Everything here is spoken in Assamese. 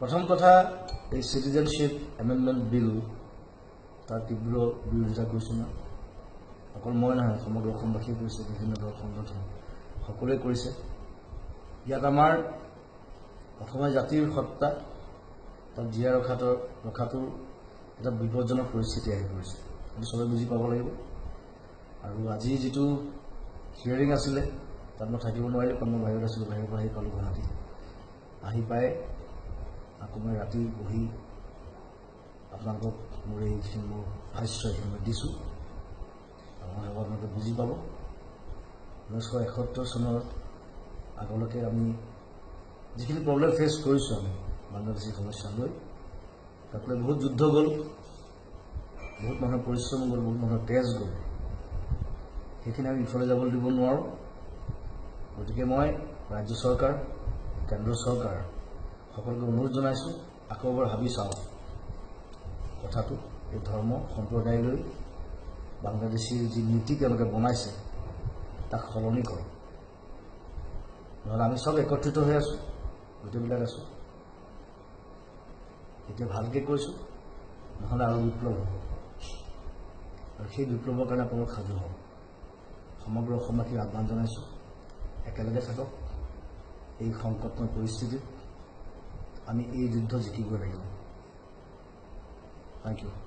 প্ৰথম কথা, এই চিটিজেনশ্বিপ এমেণ্ডমেণ্ট বিল, তাৰ তীব্ৰ বিৰোধিতা কৰিছোঁ মই। অকল মই নহয়, সমগ্ৰ অসমবাসীয়ে কৰিছে, বিভিন্ন দল সংগঠন সকলোৱে কৰিছে। ইয়াত আমাৰ অসমীয়া জাতিৰ সত্তা তাক জীয়াই ৰখাটোৰ এটা বিপদজনক পৰিস্থিতি আহি পৰিছে। সেইটো চবে বুজি পাব লাগিব। আৰু আজি যিটো হিয়াৰিং আছিলে, তাত মই থাকিব নোৱাৰিলোঁ, কাৰণ মই বাহিৰত আছিলোঁ। বাহিৰৰ পৰা আহি পালোঁ গুৱাহাটী। আহি পাই আকৌ মই ৰাতি বহি আপোনালোকক মোৰ এইখিনি মোৰ ভাষ্য এইখিনি মই দিছোঁ আৰু মই ভাবোঁ আপোনালোকে বুজি পাব। 1971 চনৰ আগলৈকে আমি যিখিনি প্ৰব্লেম ফেচ কৰিছোঁ, আমি বাংলাদেশী সমস্যা লৈ, তাক লৈ বহুত যুদ্ধ গ'ল, বহুত মানুহৰ পৰিশ্ৰম গ'ল, বহুত মানুহৰ তেজ গ'ল। সেইখিনি আমি ইফালে যাবলৈ দিব নোৱাৰোঁ। গতিকে মই ৰাজ্য চৰকাৰ, কেন্দ্ৰ চৰকাৰ সকলোকে অনুৰোধ জনাইছোঁ, আকৌ এবাৰ ভাবি চাওক কথাটো। এই ধৰ্ম সম্প্ৰদায় লৈ বাংলাদেশীৰ যি নীতি তেওঁলোকে বনাইছে, তাক সলনি কৰক। নহ'লে আমি চব একত্ৰিত হৈ আছোঁ, গোটেইবিলাক আছোঁ। এতিয়া ভালকৈ কৈছোঁ, নহ'লে আৰু বিপ্লৱ হ'ব আৰু সেই বিপ্লৱৰ কাৰণে আপোনালোক সাজু হওক। সমগ্ৰ অসমবাসীক আহ্বান জনাইছোঁ, একেলগে থাকক। এই সংকটময় পৰিস্থিতিত আমি এই যুদ্ধ জিকিবই লাগিব। Thank you.